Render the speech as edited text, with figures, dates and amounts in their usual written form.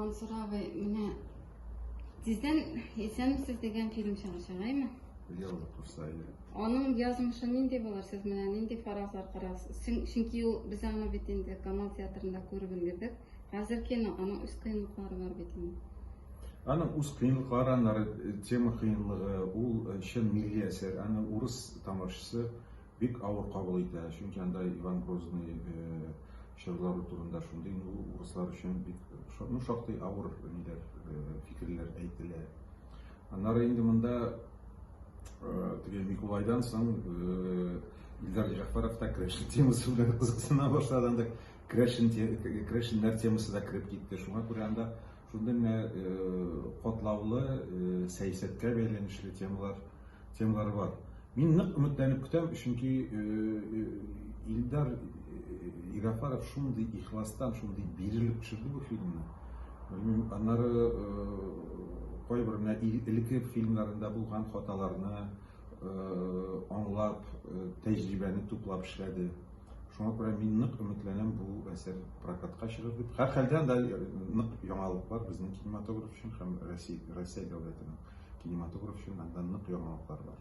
Мансур абый, менә тиздән Исәнмесез дигән фильм чыгачак, әйме? Ялда курса, әйе. Аның язмышы нинди булыр? Сез менә нинди фаразлар корасыз? Чөнки ул без аны бит инде Камал театрында күреп өлгердек. Хәзер кино, аның үз кыенлыклары бар бит инде. Аның үз кыенлыклары, аннары тема кыенлыгы, ул чын милли әсәр. Аны урыс тамашачысы бик авыр кабул итә, чөнки анда Иван Грозный чорлары турында шундый, ну, урыслар өчен бик, ну, шактый авыр ниләр, фикерләр әйтелә. Аннары инде монда теге Микулайдан соң Илдар Җәгъфәров та керәшен темасы белән кызыксына башлады. Анда керәшен керәшеннәр темасы да кереп китте. Шуңа күрә анда шундый менә катлаулы сәясәткә бәйләнешле темалар темалары бар. Мин нык өметләнеп көтәм, чөнки Илдар Ягафаров шундый ихластан, шундый бирелеп төшерде бу фильмны. Белмим, аннары кайбер менә элекке фильмнарында булган хаталарны аңлап, тәҗрибәне туплап эшләде. Шуңа күрә мин нык өметләнәм бу әсәр прокатка чыгыр дип. Һәрхәлдә анда нык яңалык бар безнең кинематограф өчен һәм Россия, Россия дәүләтенең кинематограф өчен анда нык яңалыклар бар.